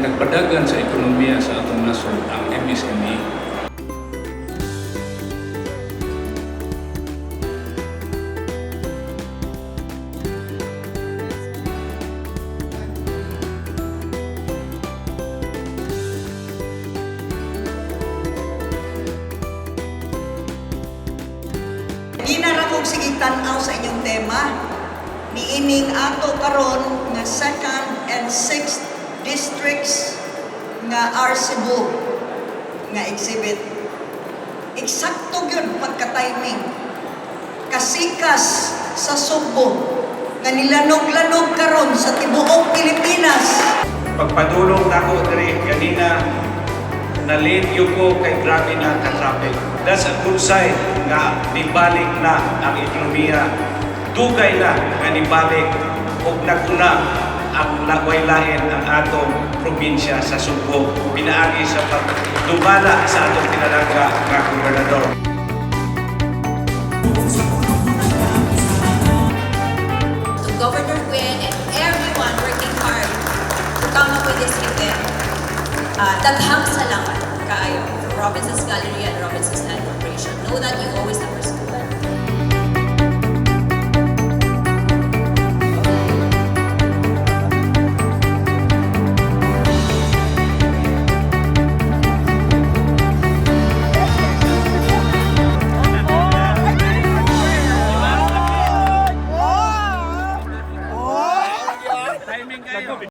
nagpadagan sa ekonomiya sa atong nasod ang MSME. Ginara kong sige tan-aw sa inyong tema niining ato karon nga second and sixth districts nga R Cebu nga exhibit. Eksakto gyud pagka-timing. Kasikas sa Sugbo nga nilanog-lanog karon sa tibuok Pilipinas. Pagpadulong nako diri ganina, na late gyud ko kay grabe na ka-traffic. That's a good sign nga nibalik na ang ekonomiya. Dugay na nga nibalik og naguna ang way lain ang atong probinsya sa Sugbo pinaagi sa pagdumala sa atong pinalangga nga gobernador.